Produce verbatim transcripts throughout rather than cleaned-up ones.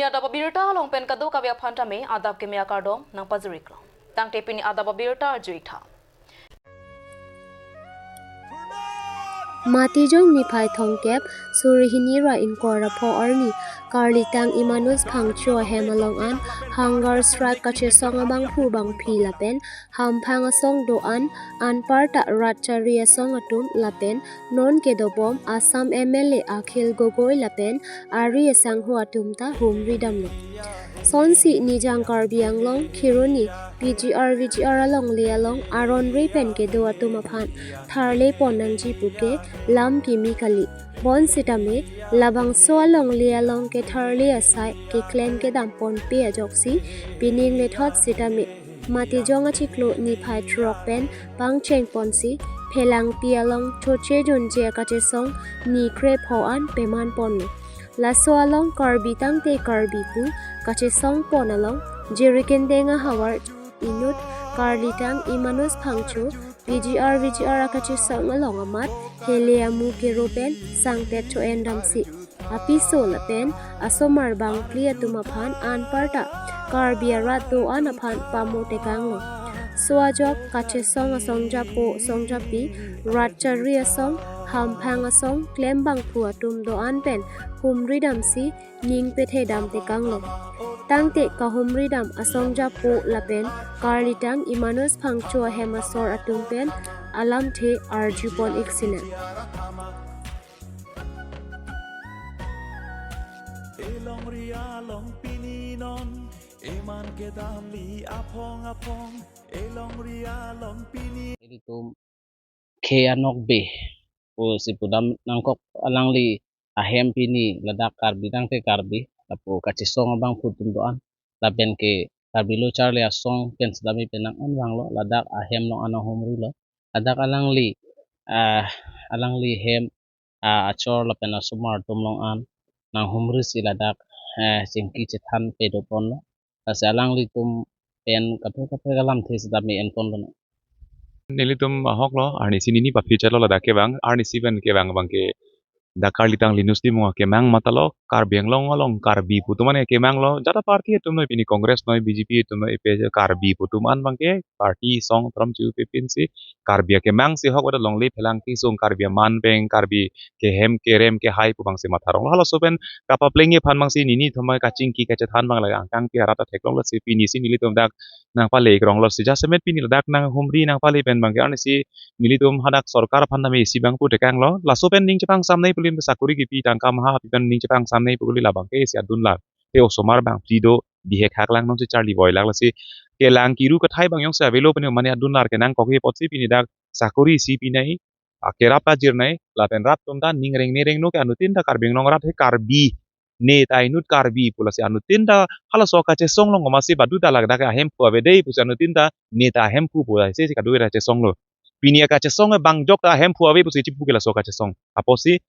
Adap abirta along pen kadokave aphan tame adap keme akardom nangpajir-iklo. Tangte pini adap abirta arju-ik tha. Matijong niphai thomkep, suri hini ra ingkoi ra pho arni, Karlitang Emmanuel Phangcho ahem along an hunger strike kachesong abangphu bangphi lapen hamphang asong do-an anparta rat chari asong atum lapen non kedobom Assam M L A Akhil Gogoi lapen ari asangho atum ta humri damlo. Sonsi Nijang Karbi Anglong Kheroni P G R V G R alongle along aron re pen kedo atum aphan tharle pon nangji puke lam kimi kali. Bonsitame labangso alongle along ketharle asai keklem kedam ponpe ajoksi pining lethot sitame Matijong achiklo niphai throk pen pangcheng ponsi Phelangpi along Choche Jonje kachesong ni kre pho an peman ponlo. Laso along Karbi tangte Karbi pu kachesong pon along Jirikindeng ahavar inut Karlitang Emmanuel Phangcho P G R V G R akachesong along amat hele amu kero pen sangpet cho-en damsi apiso lapen asomar bangphli atum aphan anparta Karbi arat do-an aphan pamo tekanglo. So ajok kachesong asong japo asong japi rat chari asong hamphang asong klem bangphu atum do-an pen humri damsi ning pethe dam tekanglo. Tangte kahumri dam asong japo lapen Karlitang Emmanuel Phangcho ahem asor atum pen alamthe arju pon-ik sinang. Elongri along pini non, eman kedam li aphong aphong, elongri along pini. Ilitum Khe Anokbe pusi pudam nangkok alangli ahem pini ladak Karbi tangte Karbi, lapu kachesong abangphu atum do-an, lapen ke Karbi lo charli asong pen sitame penang an vanglo, ladak ahem along an nanghumrilo, ladak alangli, ah, alangli hem, ah, achor lapen asomar atum along an nanghumrisi ladak, eh, chingki chethan pedo ponlo. Lasi alanglitum pen kaprek kaprek alamthe sitame en ponlo. Nelitum ahoklo, arnisi nini paphicharlo ladak kevang, arnisi pen kevang abangke dak Karlitang Linus Timung akemang matalo, Karbi Anglong along Karbi pu atum an akemanglo, jata party atum noi, pini Congress noi, B J P atum noi, ipe Karbi pu atum an abangke party song trom chu pipinsi Karbi akemangsi ahok, ada longle Phelangpi sung Karbi aman pen Karbi kehem kerem kehai pu abangsi matha ronglo. Halaso pen kapaplengji aphan abangsi nini thomai kachingki kachethan abang lake angkang pi arat ta theklonglo, si pinisi nelitum dak nangpale-ik ronglo, si jasemet pini ladak nanghumri nangpale pen abangke arnisi nelitum hadak sorkar aphan tame isi abang pu tekanglo. Laso pen ning chepangsam nangji pu kali, sakori kipi tangka maha pi pen ning chepangsam nangji pu kali, labangke isi adun lar. Te osomar bangphli do, bihek hak lang nonsi charli boilak, lasi kelang kiru kathai abang jongsi avelo pen mane adun lar kenangkokji apotsi pini dak sakori isi pinangji, akerap pajirnangji, lapen rat atum ta ning reng ne reng no ke anuttin ta Karbi Anglong arat he Karbi, ne ta inut Karbi pu, lasi anuttin ta halaso kachesong along komatsi badu ta ladak ahemphu ave dei pusi anuttin ta ne ta ahemphu pu, isi si kadokave ta chesonglo. Pini akachesong abang jok ta ahemphu ave pusi chipu ke laso kachesong. Apotsi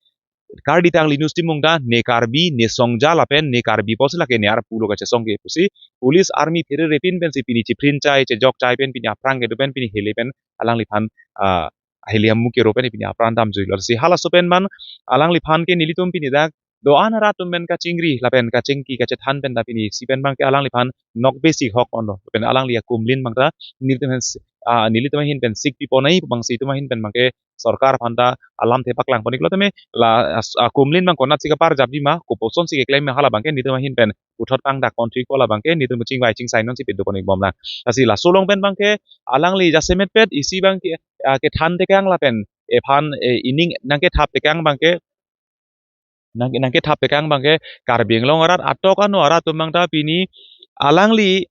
Karlitang Linus Timung ta ne Karbi, ne songja lapen ne Karbi pusi lake ne arpu lo kachesong ke pusi police army phere repin pensi pini chiphrin chai chejok chai pen pini aphrang kedo pen pini hele pen alangliphan, ah, hele amu kero pen pini apran damjuilo. Si halaso pen man alangliphan ke nelitum pini dak do-an arat atum pen kachingri lapen kachingki kachethan pen ta pinisi pen abangke alangliphan nokbe si hok onlo, pen alangli akumlin abang ta nelitum ahin, ah, nelitum ahin pen sik piponai pu abangsi itum ahin pen abangke sorkar aphan ta alamthe paklang pon-iklo tame la as-, akumlin abang konatsi kaparjapji ma, koposonsi keklem ma, hala abangke nelitum ahin pen puthot pangdak pon thik pu, la abangke nelitum chingvai chingsai nonsi pedo pon-ik bomlang. Lasi laso along pen abangke alangli jasemet pet isi abangke, ah, kethan tekang lapen ephan, eh, ining nangkethap tekang abangke, nang, nangkethap tekang abangke Karbi Anglong arat atok ano arat atum abang ta pini alangli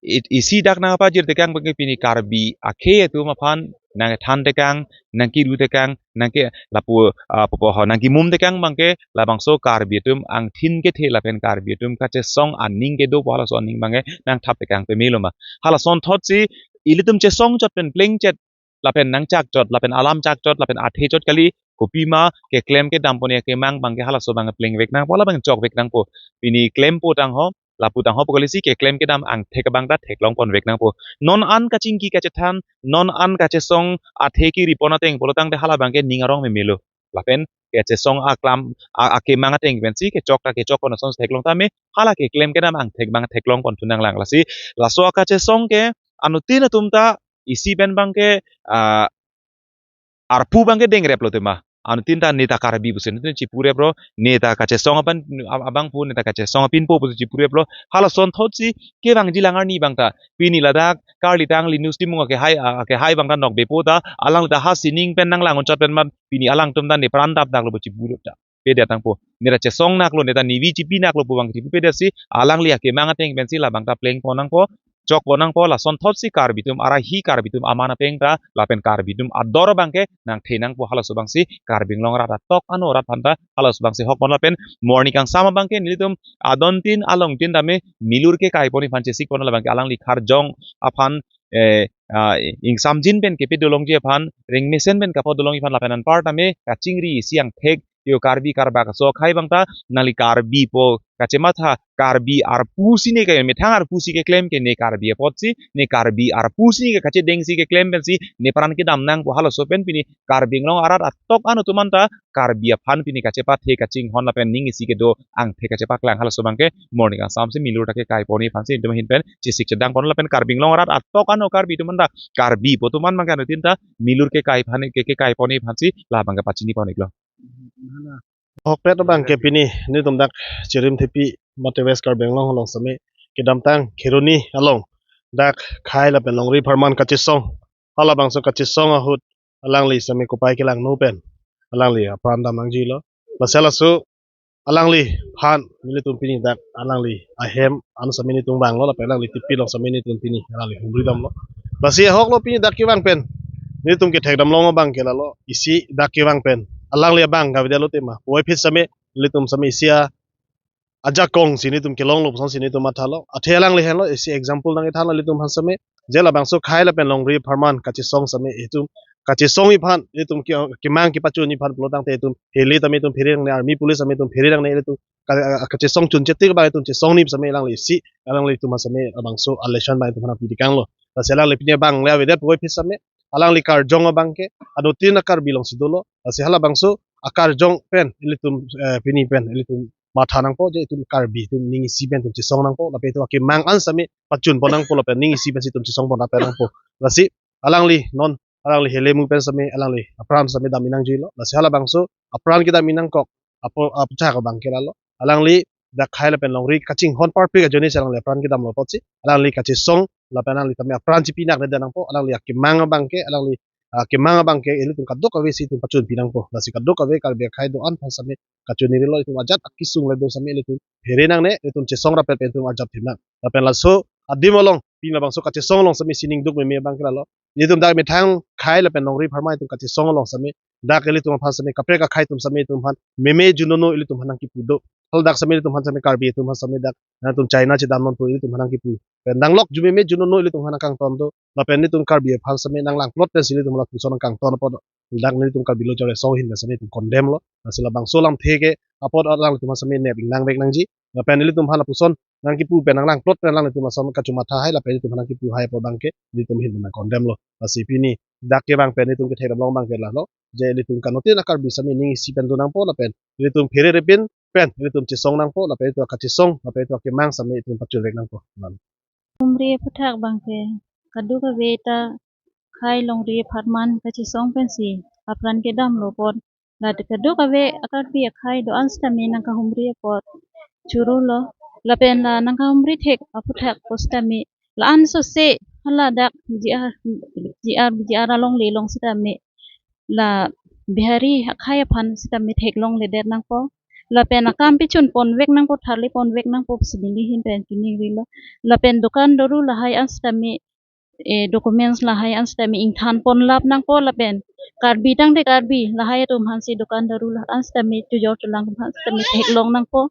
i-, isi dak nangpajir tekang abangke pini Karbi akhei atum aphan nangthan tekang, nangkiru tekang, nangke lapu, ah, pupo ho, nangkimum tekang abangke labangso Karbi atum angthin kethe lapen Karbi atum kachesong aning kedo pu halaso aning abangke nangthap tekang pemelo ma. Halason thotsi ilitum chesong chot pen pleng chet lapen nangchak chot lapen alam chak chot lapen athe chot kali, kopima keklem kedam pon akemang abangke halaso abang plengvek nangpo, labang chokvek nangpo. Pini klempo tangho, lapu tangho pu kali, si keklem kedam angthek abang ta theklong ponvek nangpo. Non an kachingki kachethan, non an kachesong athe kiri pon ateng pulo tangte hala abangke ning arong memelo. Lapen kachesong aklam a- akemang ateng pensi kechok ta kechok pon ason theklong tame hala keklem kedam angthek bang theklong pon thu nanglang. Lasi laso akachesong ke anuttin atum ta isi pen bang ke ah, arpu bang ke dengrep lo tema. Anuttin ta neta Karbi pusi anuttin chipurep lo, neta kachesong aban ab- abang pu, neta kachesong apin po pusi chipurep lo. Halason thotsi kevangji lang arni bang ta pini ladak karli tangli news timung akehai a- akehai bang ta nokbe po ta alangli ta ha sining pen nanglang unchot pen mat pini alangtum ta ne pran dap dak lo pu chipurep ta. Pedet nangpo. Neta chesong nak lo, neta nivi chipi nak lo pu bang chipu pedet si alangli akemang ateng pensi labang ta pleng pon nangpo, chok pon nangpo. Lason thotsi Karbi atum arahi, Karbi atum aman apeng ta lapen Karbi atum ador bang ke nangthe nangpo. Halaso bang si Karbi Anglong arat atok ano arat aphan ta halaso bang si hok pon lapen morning kangsam abang ke nelitum adon tin along tin tame milur kekai pon aphan chesik pon labang ke alangli karjong aphan eh ah, ingsamjin pen kepi dolongji aphan, ring mesen pen kapo dolongji aphan lapen anpar tame kachingri isi angthek yo Karbi Karbak aso akhai bang ta nangli Karbi po kachematha, Karbi arpu si ne ke methang arpu si keklem ke ne Karbi apot si, ne Karbi arpu si ne ke kachedeng si keklem pensi ne pran kedam nangpo. Halaso pen pini Karbi Anglong arat atok ano atum anta Karbi aphan pini kachepathe kachinghon lapen ning isi kedo angthek kachepaklang. Halaso bang ke morning kangsam si milur ta kekai pon aphan si itum ahin pen chesik chedang pon lapen Karbi Anglong arat atok ano Karbi atum anta Karbi po atum an bang ke anuttin ta milur kekai aphan ke kekai pon aphan si labang ke pachini pon iklo. Ahokpet abang ke pini nelitum dak Chirimthepi mate West Karbi Anglong along same kedamtang Kheroni along dak khei lapen longri apharman kachesong, halabangso kachesong ahut alangli same kopai kelangno pen alangli apran dam nangjilo. Lasi laso alangliphan nelitum pini dak alangli ahem an same nelitum vanglo lapen alangli tipi along same nelitum pini alangli humri damlo. Lasi ahok lo pini dak kevang pen nelitum kethek damlong abang ke lalo, isi dak kevang pen alangli abang kave det lo tema. Puvoiphit same nelitum same isi a- ajakong si nelitum kelong lo puson si nelitum mathalo. Athe alangli henlo, isi example nang-ethanlo nelitum aphan same. Je labangso khei lapen longri apharman kachesong same itum kachesong aphan nelitum ke- kemang kepachun aphan pulo tangte itum hele tame itum phere nangne, army police tame itum phere nangne, itum ka- kachesong chunche tik abang itum chesong ni same alangli isi alanglitum aphan same labangso a-lesson abang itum aphan pidikanglo. Lasi alangli pini abang le avedet puvoiphit same alangli karjong abang ke anuttin a-Karbi along si dolo. Lasi halabangso akarjong pen ilitum eh, pini pen ilitum matha nangpo, je itum Karbi itum ning isi pen itum chesong nangpo, lapen itum akemang an same pachun pon nangpo lapen ning isi pen si itum chesong pon lapen nangpo. Lasi alangli non alangli hele mu pen same alangli apran same dam-i nangjilo. Lasi halabangso apran kedam-i nangkok apo aputhak abang ke lalo. Alangli dak khei lapen longri kachinghon parpik ajoine si alangli apran kedamlo apotsi alangli kachesong lapen alangli tame apran chipi nak det nangpo. Alangli akemang abang ke alangli akemang abang ke ilitum kadokave si itum pachunpi nangpo. Lasi kadokave Karbi akhei do-an aphan same kachonirilo, itum ajat akesung le do same ilitum phere nangne, itum chesong rapet pen itum arjap them nang. Lapen laso adim along pini labangso kachesong along same sining duk meme abang ke lalo. Itum dak methang khei lapen longri apharman itum kachesong along same dak ilitum aphan same kaprek akhei atum same itum aphan meme junono ilitum aphan nangkipu do. Hal dak same ilitum aphan same Karbi atum aphan same dak nangtum China chedam non pu ilitum aphan nangkipu pen danglok ju meme junono ilitum aphan nangkangton do. Lapen ilitum Karbi aphan same nanglangplot pensi ilitum lapuson nangkangton apot dak nelitum Karbi Lo Jore Song ahin pen same itum condemn lo. Lasi labangso alamthe ke apot alanglitum aphan same nep ingnang vek nangji. Lapen ilitum aphan lapuson nangkipu pen nanglangplot pen alanglitum lason kachomatha hai lapen ilitum aphan nangkipu hai apot abang ke nelitum ahin pen nang condemn lo. Lasi pini dak kevang pen ilitum kethek damlong abang ke lalo, je ilitum kanuttin a-Karbi same ning isi pen do nangpo lapen ilitum phere repin pen ilitum chesong nangpo lapen ilitum kachesong lapen ilitum akemang same itum pachun vek nangpo. Humri aputhak abang ke kadokave ta khei longri apharman kachesong pensi apran kedamlo apot, la kadokave a-Karbi akhei do-an sitame nangkahumri apot choro lo. Lapen la nangkahumri thek aputhak po sitame la-an sose hala dak G R, G R, G R alongle along sitame la Bihari akhei aphan sitame theklongledet nangpo. Lapen akam pachun pon vek nangpo, tharle pon vek nangpo pusi neli ahin pen chiningrilo. Lapen dokan doru lahai an sitame eh, documents lahai an sitame ingthan ponlap nangpo lapen Karbi tangte Karbi lahai atum aphansi dokan doru lahai an sitame chojor cholang aphan sitame theklong nangpo.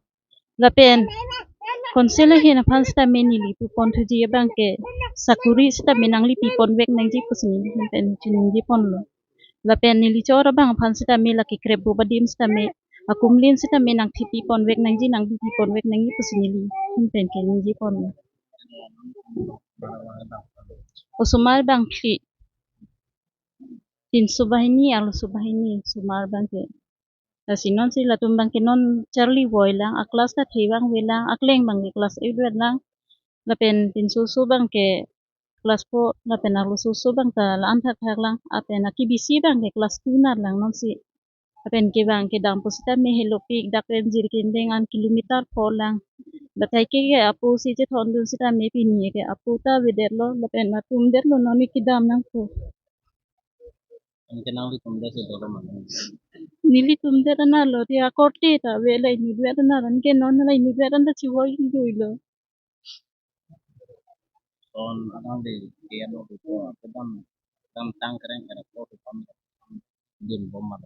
Lapen council ahin aphan sitame neli pupon thuji abang ke sakuri sitame nangli pipon vek nangji pusi neli ahin pen chiningje ponlo. Lapen neli chor abang aphan sitame la kekrep pu adim sitame akumlin sitame nangthepi pon vek nangji, nangbipi pon vek nangji pusi neli ahin pen ke ningje ponlo. Osomar bang phli. Tinso banghini, arloso banghini, osomar bang ke. Lasi non si latum abang ke non charli voi lang, a class ta the abang ve lang, akleng abang ke class eight vet lang, lapen pinso so abang ke class four, lapen arloso so abang ta la-an thakthak lang, lapen akibisi abang ke class two nat lang non si. Lapen kevang kedam pusitame helopik dak pen Jirikindeng an kilometer pho lang. Batai ke ke apo si chethondun sitame pini ke apo ta avedetlo, lapen atum detlo non ne kedam nangpo. Anke nanglitum det si dolo mane? Nelitum det anarlo, ti akorte ta ave la inut vet anar, anke non la inut vet an ta chivoi juilo. Son alangli ke ano ko kedam, kedam tang kereng kereng ko kedam din bom mal.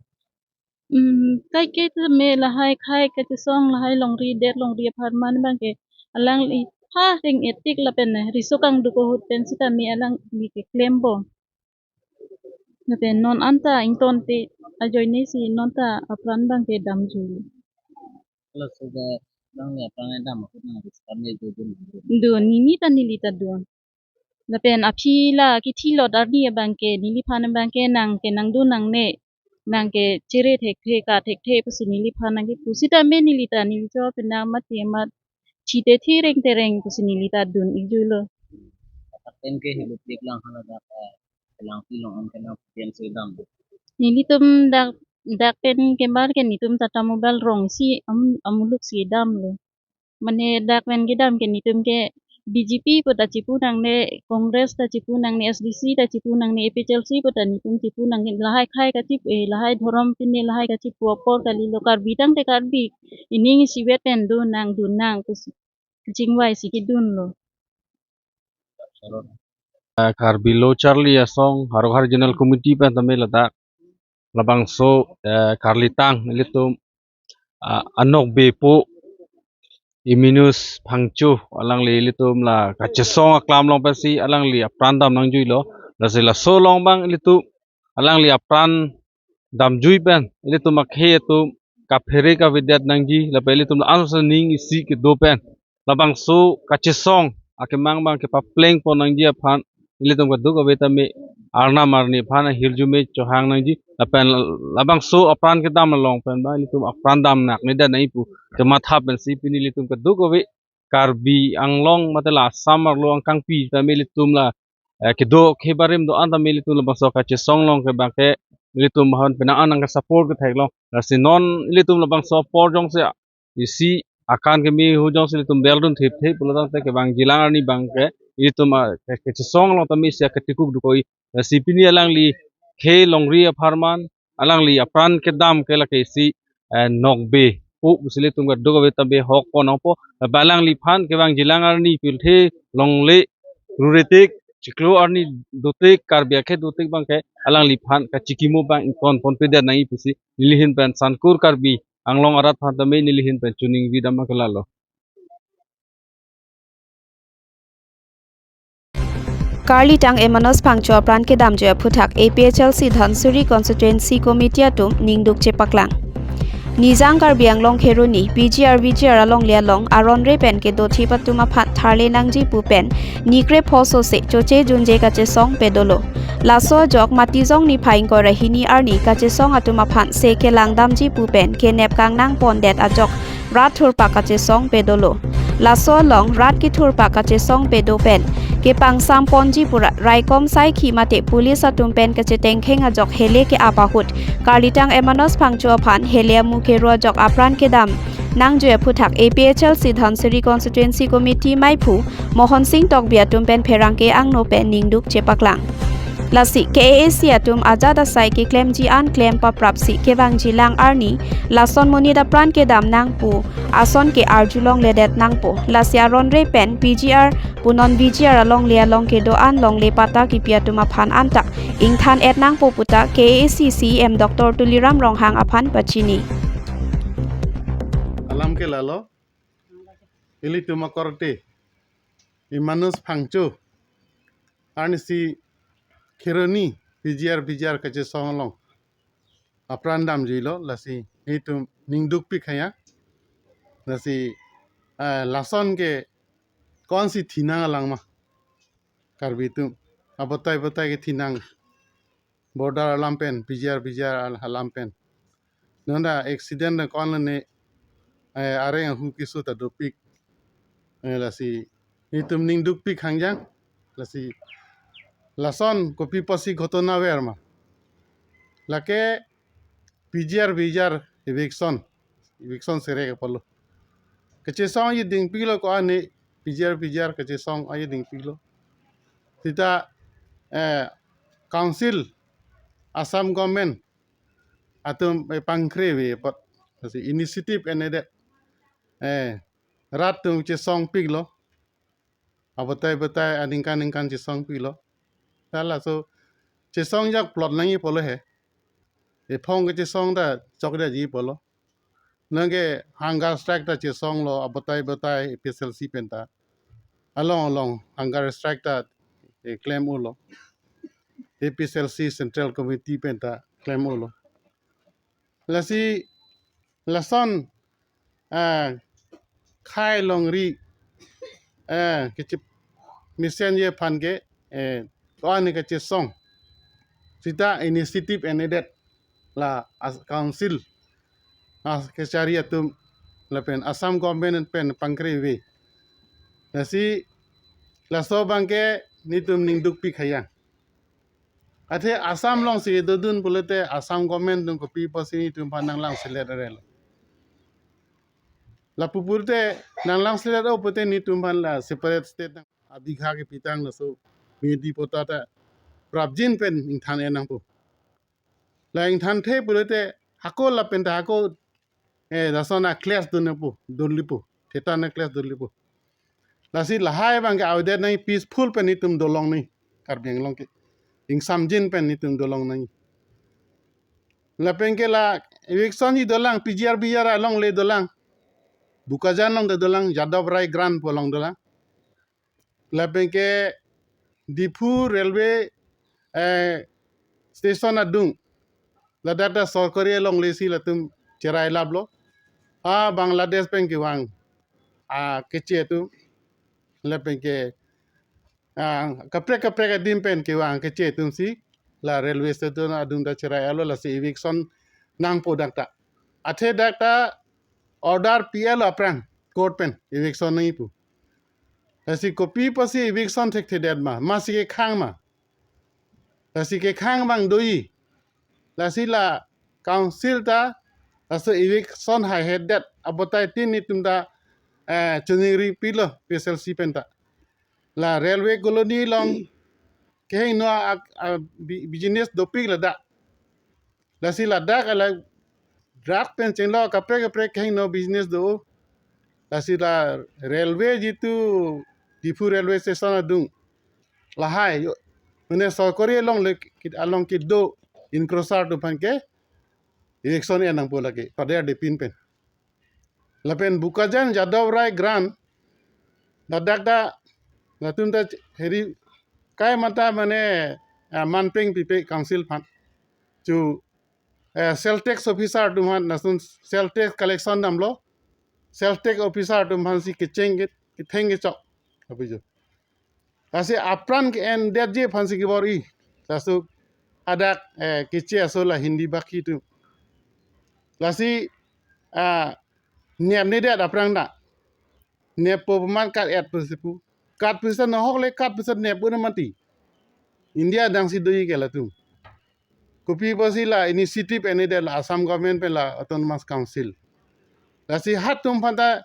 Hmm, kaike tame lahai khei kachesong, lahai longri det longri apharman abang ke alangli ha reng etik lapen riso kangduk ahut pen sitame alangli ke klembom. Lapen non anta ingtonte ajoine si non ta apran abang ke damjui. Kalau sudah bang ya apran dam aku nang riskam ya jujun. Dun, nini ta neli ta dun. Lapen aphi la kithilot arni abang ke neliphan abang ke nang ke nangdun nangne, nang ke chere thekthe ka thekthe pusi neliphan nang ke pusitame neli ta neli cho penang mati amat thi tethe reng tereng pusi neli ta dun ikjuilo. Atak pen ke hilup dik lang hala dak, eh, kelang pilong an kenang putian sedam. Nelitum dak, dak pen kemar ke netum Tata Mobile rong si am-, amuluk si damlo. Mane dak pen kedam ke netum ke B J P pu ta chipu nangne, Congress ta chipu nangne, S D C ta chipu nangne, A P H L C pu ta netum chipu nangne, lahai khei kachipu, eh, lahai dhorom pine lahai kachipu apor kalilo, Karbi tangte Karbi, ining isivet pen dun nang dun nang pusi kachingvai si kedunlo. Eh, Karbi Lo Charli Asong Haro Haro Regional Committee pen tame ladak labangso, eh, karlitang ilitum, ah, anokbe pu Eminus Phangcho alangli ilitum la kachesong aklam along pensi alangli apran dam nangjuilo. Lasi laso along abang ilitum alangli apran damjui pen ilitum akhei atum kaphere kavedet nangji, lapen ilitum la-an aning isi kedo pen labangso kachesong akemang abang kepapleng pon nangji aphan ilitum kadokave tame arnam arni aphan ahirjume chohang nangji, lapen labangso apran kedam along pen abang ilitum apran dam naknedet nangji pu kematha pensi pini ilitum kadokave Karbi Anglong mate la Assam arlo angkangpi tame ilitum la, eh, kedo akhei barim do-an tame ilitum labangso kachesong along ke abang ke ilitum aphan penang an nang ke support ketheklong. Lasi non ilitum labangso apor jongsi isi akan keme ahut jongsi ilitum beldun thepthep pulo tangte kevangjilang arni abang ke ilitum, ah, ke, kachesong along tame isi aketikuk dokok-i. Lasi pini alangli khei longri apharman alangli apran kedam ke lake isi, eh, nokbe pu pusi ilitum kadokave tame hok pon nangpo. Lapen alangliphan kevangjilang arni pirthe longle rure tik chiklo arni dotik Karbi akhei dotik abang ke alangliphan kachikimo abang ington ponpedet nangji pusi neli ahin pen Sankur Karbi Anglong arat aphan tame neli ahin pen choningri dam ke lalo. Karlitang Eminus Phangcho apran kedamjui aphuthak A P H L C Dhansiri Constituency Committee atum ningduk chepaklang. Nijang Karbi Anglong Kheroni P G R V G R alongle along aron re pen kedothip atum aphan tharle nangji pu pen ni krepho sose choche junje kachesong pedolo. Laso ajok Matijong niphai ingkoi ra hini arni kachesong atum aphan se kelang damji pu pen kenep kangnang pondet ajok rat thurpak kachesong pedolo. Laso along rat kethurpak kachesong pedo pen kepangsam ponji pura raikom saikhi mate police atum pen kachetengkheng ajok hele ke-ap ahut karlitang Eminus Phangcho aphan hele amu kero ajok apran kedam nangjui aphuthak A P H L C Dhansiri Constituency Committee maiphu Mohon Sing Tokbi atum pen pherangke angno pen ningduk chepaklang. Lasi K A A C atum ajat asai keklemji an klem paprapsi kevangjilang arni lason monit apran kedam nang pu ason ke arjulongledet nangpo. Lasi aron re pen P G R pu non V G R alongle along kedo-an longle patta kipi atum aphan anta ingthan-et nangpo puta K A A C C E M Doctor Tuliram Ronghang aphan pachini. Alam ke lalo, ilitum akorte Eminus Phangcho arnisi Kheroni P G R V G R kachesong along apran damjuilo, lasi itum ningduk pik haya. Lasi, eh, lason ke konsi thinang alang ma Karbi atum abatai batai ke thinang, border alam pen, P G R V G R al-, alam pen. Non ta accident ta ko-an lone, eh, areng ahu keso ta dopik. Eh, lasi netum ning dukpik hangjang. Lasi lason kopi pusi ghotona ver ma. Lake P G R V G R eviction, eviction serek apotlo. Kachesong aji dingpiklo ko-an ne, P G R V G R kachesong aji dingpiklo. Seta, eh, council, Assam government atum, eh, pangkre ave apot, lasi initiative endet, eh, rat atum chesongpiklo. Abatai batai aningkan ningkan chesongpiklo. Ta laso chesong jak plot nangji apotlo he. Ephong kachesong ta chokdetji apotlo. Nangke hunger strike ta chesonglo, abatai batai A P H L C pen ta. Along along hunger strike ta, eh, klem-olo. A P H L C Central Committee pen ta klem-olo. Lasi lason, ah, khei longri, eh, kechip mesenji aphan ke, eh, ko-an ne kachesong. Seta initiative endet la as council, as kachari atum lapen Assam government pen pangkre ave. Lasi laso abangke netum ning dukpik hangjang. Athe Assam alongsi dodun pulote Assam government atum kopi pusi netum aphan nanglang selet arelo. Lapu pulote nanglang selet-o pulote netum aphan la separate state nang abigha kepitang laso medi pota ta prapjin pen ingthan-en nangpo. La ingthanthe pulote hako lapen ta hako, eh, lason a clash dunpo, dunlipo. Theta na clash dunlipo. Lasi lahai abangke avedet nangji, peaceful pen netum dolong nangji. Karbi Anglong ke ingsamjin pen netum dolong nangji. Lapen ke la eviction ji dolang, P G R V G R along le dolang. Bokajan along ta dolang, Yadav Rai Grant pu along dolang. Lapen ke Diphu railway, eh, station adung. Ladak ta sorkari alongle si latum cherai laplo. Ah, Bangladesh pen kevang, ah, keche atum. Lapen ke, ah, kaprek kaprek adim pen kevang keche atumsi la railway station adung ta cherai-alo, lasi eviction nangpo dak ta. Athe dak ta order pi-alo aphrang court pen eviction nangji pu. Lasi kopi pusi eviction thekthedet ma, masi kekhang ma. Lasi kekhang abang doji. Lasi la council ta laso eviction haihedet abatai tin netum ta, eh, choningri pilo P H L C pen ta. La railway colony along kehingno a, a, bi-, business dopik ladak. Lasi ladak ala drug pen chenglo kaprek kaprek kehingno business do. Lasi la railway jitu Diphu railway station adung, lahai yo, mane sorkari alongle kit-, along kedo encroacher atum aphan ke eviction en nangpo lake, pader depin pen. Lapen Bokajan Yadav Rai Grant, ladak ta latum ta heri kai mata mane, eh, manpeng pipe council aphan. Chu, eh, sales tax officer atum aphan, lason sales tax collection damlo. Sales tax officer atum aphansi kecheng ke, ketheng kechok. Apijo. Lasi apran ke-endetji aphansi kebor-i. Laso adak, eh, keche aso la Hindi baki atum. Lasi, ah, nepnedet aphrang ta. Neppo paman kat-et pusi pu. Kat pusi nohok le kat pusi nep-un mati. India adangsi doji ke latum. Kopi pusi la initiative endet la Assam government pen la Autonomous Council. Lasi halatum aphan ta,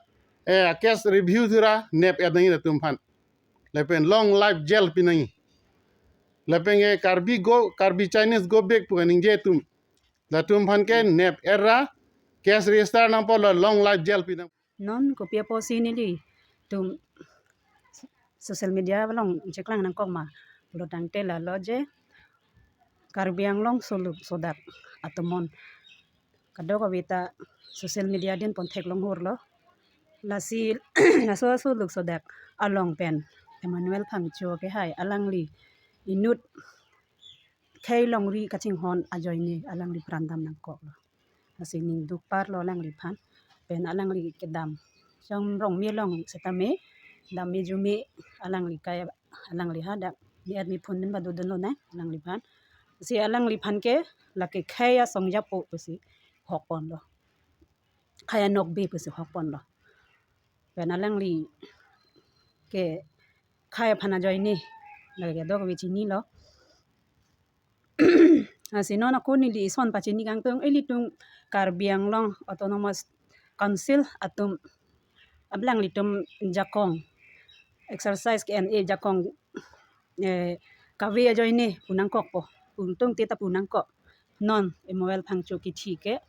eh, case review thura nep-et nangji latum aphan. Lapen long life jail pi nangji. Lapen ke Karbi go, Karbi Chinese go back pu kaningje atum. Latum aphan ke nep-et ra case register nangpo, la long life jail pi nang. Non kopi apotsi nelitum social media along cheklang nangkok ma pulo tangte lalo je Karbi Anglong soluk sodak atomon kadokave ta social media din pon theklong hurlo. Lasi laso soluk sodak along pen Emmanuel Phangcho kehai alangli inut khei longri kachinghon ajoine alangli pran dam nangkoklo. Lasi ning duk parlo alangliphan. Pen alangli kedam Chomrongme along setame dam me jume alangli kai, alangli hadak me-et mephun din badu dunlo nang alangliphan. Lasi alangliphan ke lake khei asong japo pusi hokponlo. Khei anokbe pusi hokponlo. Pen alangli ke khei aphan ajoine lake dok ave chinilo. Lasi non ako neli ison pachini kangtung, ilitum Karbi Anglong Autonomous Council atum, alanglitum jakong exercise ke-en-e jakong, eh, kave ajoine pu nangkokpo, pu tangte ta pu nangkok. Non Emmanuel Phangcho kithi ke,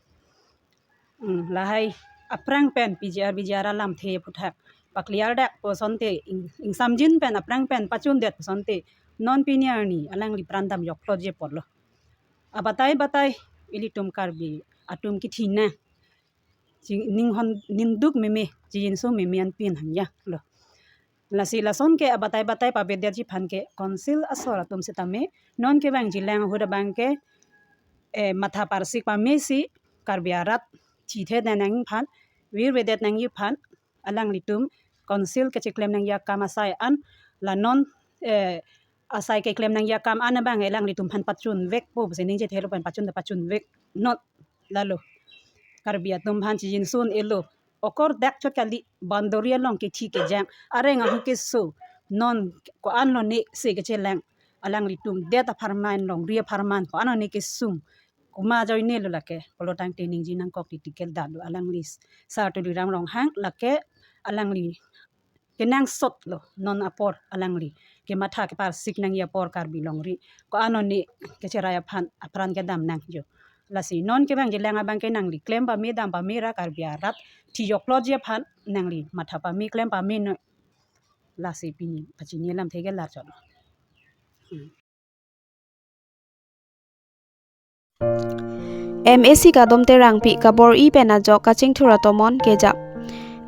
hmm, lahai aphrang pen P G R, V G R alamthe aphuthak pakliar dak pu asonte, ing, ingsamjin pen aphrang pen pachundet pu asonte, non pini arni alangli pran damjoklo je apotlo. Abatai batai ilitum Karbi atum kithi na, chi, ninghon ninduk meme, chijinso meme anpi an hangya lo. Lasi lason ke abatai batai pavedetji aphan ke Council asor atum setame non kevangji lang ahut abang ke, eh, matha parsik pamesi Karbi arat thithe nangji aphan, virvedet nangji aphan, alanglitum Council kecheklem nangji akam asai an, la non, eh, asai keklem nangji akam an abang alanglitum aphan pachunvekpo pusi ningje thelo pen pachun ta pachunvek not lalo. Karbi atum aphan chijinso un-elo. Okor dak chot kali, boundary along kethi kejang, areng ahu keso, non ko-an lone se kechelang, alanglitum det apharman, longri apharman ko-an lone kesung, komat ajoinelo lake, pulo tangte ningje nangkok titi keldalo alangli Sar Tuliram Ronghang, lake alangli kenangsotlo non apor alangli kematha keparsik nangji apor Karbi longri ko-an lone kecherai aphan apran kedam nangji. Lasi non kevangji lang abang ke nangli klem pame dam pame ra Karbi arat thijokloji aphan nangli matha pame klem pame noi. Lasi pini pachini alamthe ke lar chot. Hmm. M A C Kadom Terangpi kabor-i pen ajok kachingthur atomon kejap.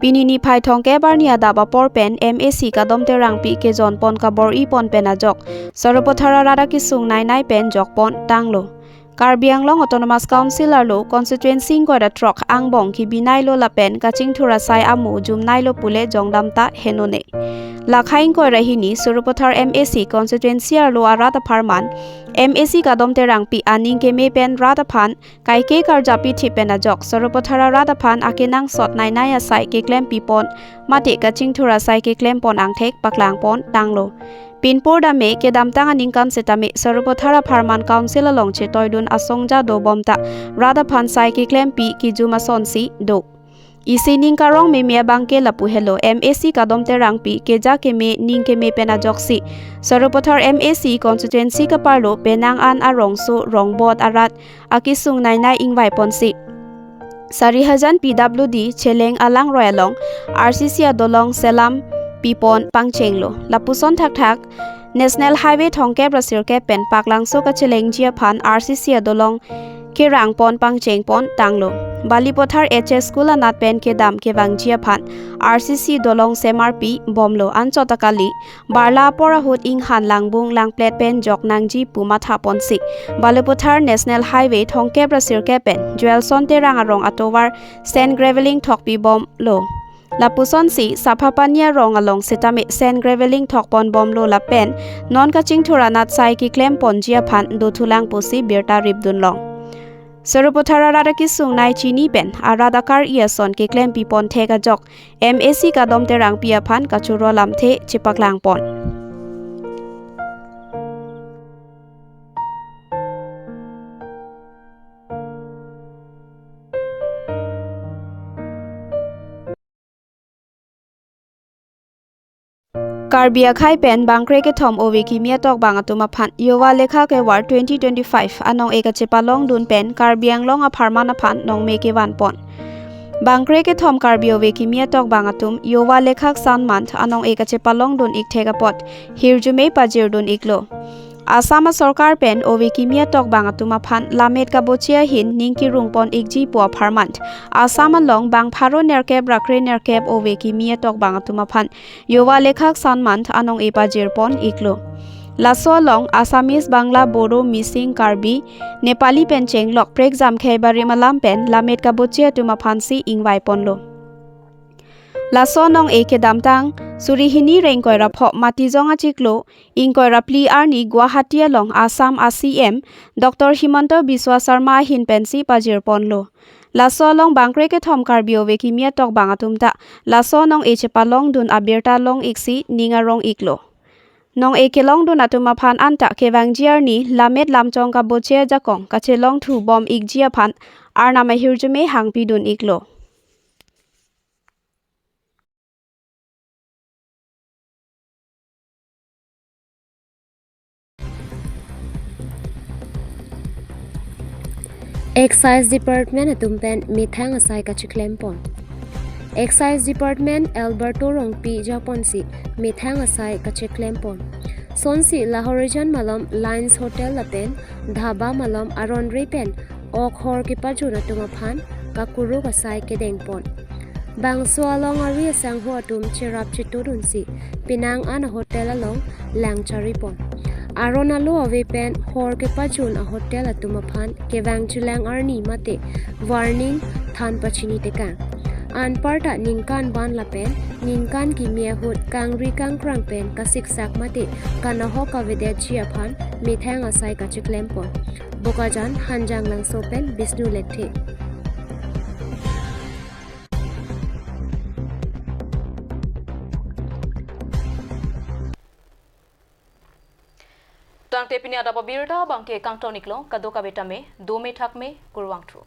Pini niphai thomkep arni adap apor pen M A C Kadom Terangpi kejon pon kabor-i pon pen ajok Sarupathar arat akesung nainai pen jokpon tanglo. Karbi Anglong Autonomous Council arlo constituency ingkoi ra throk angbong kebinailo lapen kachingthur asai amo jumnailo pule jongdam ta henone. Lakhai ingkoi ra hini Sarupathar M A C constituency arlo arat apharman M A C Kadom Terangpi aning keme pen rat aphan kaike karjap pithip pen ajok Sarupathar arat aphan akenangsot nainai asai keklem pipon mate kachingthur asai keklem pon angthek paklang pon tanglo. Pinpur dame kedamtang aningkan setame Sarupathar apharman Council along chetoidun asongja dobom ta rat aphan sai keklempi kejum asonsi do. Isi ning karong meme abang ke lapu helo, M A C Kadom Terangpi keja keme ning keme pen ajoksi Sarupathar M A C constituency kaparlo penang an arongso rongbot arat akesung nainai ingvai ponsi Sarihajan P W D Cheleng alangroi along R C C adolong selam pipon pangchenglo. Lapuson thakthak National Highway thomkep ra sirkep pen Paklangso kachelengji aphan R C C adolong kerang pon pangcheng pon tanglo. Balipathar H S School anat pen kedam kevangji aphan R C C dolong semarpi bomlo, anchot akali barla apor ahut inghan langbung langplet pen jok nangji pu matha ponsi Balipathar National Highway thomkep ra sirkep pen Joelson Terang arong atovar sand graveling thokpi bomlo. Lapusonsi Saphapani arong along setame sand graveling thokpon bomlo lapen non kachingthur anat sai keklem ponji aphan dothulang pusi birta ripdun long. Sarupathar arat akesung nai chini pen arat akar-i ason keklem pipon thek ajok M A C Kadom Terangpi aphan kachoro lamthe chepaklang pon. Karbi akhei pen bangkre kethom ove kimi atokbang atum aphan Yuva Lekhak Award twenty twenty-five anong-e kachepalongdun pen Karbi Anglong apharman aphan nongme kevan pon. Bangkre kethom Karbi ove kimi atokbang atum Yuva Lekhak Samman anong-e kachepalongdun ik thek apot hirjume pajirdun iklo. Assam asorkar pen ove kimi atokbang atum aphan lammet kaboche ahin ning kirung pon ikji pu apharman Assam along bang pharo nerkep ra kre nerkep ove kimi atokbang atum aphan Yuva Lekhak Samman anong-e pajir pon iklo. Laso along Assamese, Bangla, Bodo, Mising, Karbi, Nepali pen chenglok prekjam khei barim alam pen lammet kaboche atum aphansi ingvai ponlo. Laso nong-e kedamtang suri hini ra ingkoi ra pho Matijong achiklo, ingkoi ra phli arni Guwahati along Assam a C M Doctor Himanta Biswa Sarma ahin pensi pajirponlo. Laso along bangkre kethom Karbi ove kimi atokbang atum ta laso nong-e chepalongdun abirta long-iksi ning arong-iklo. Nong-e kelongdun atum aphan anta kevangji arni lammet lamchong kaboche ajakong kachelongthu bom-ikji aphan Arnam ahirjume hangpidun-iklo. Excise Department atum pen methang asai kachiklempon. Excise Department Alberto Rongpi japonsi methang asai kachiklempon. Sonsi Lahorijan malom Lines Hotel lapen dhaba malom aron re pen ok hor kepajun atum aphan kakuruk asai kedengpon. Bangso along ari asangho atum cherap chetudunsi penang an a-hotel along lang charipon. Aron alo ave pen hor kepajun a-hotel atum aphan kevangjilang arni mate warning than pachini tekang. Anparta ningkan ban lapen ningkan kimi ahut kangri kangkrang pen kasiksak mate kanahok kavedetji aphan methang asai kachiklempon. Bokajan, Hanjanglangso pen Bishnu Lekthe. Tangte pini adap abirta abangke kangton-iklo, kadokave tame dome thakme, kurvangthu.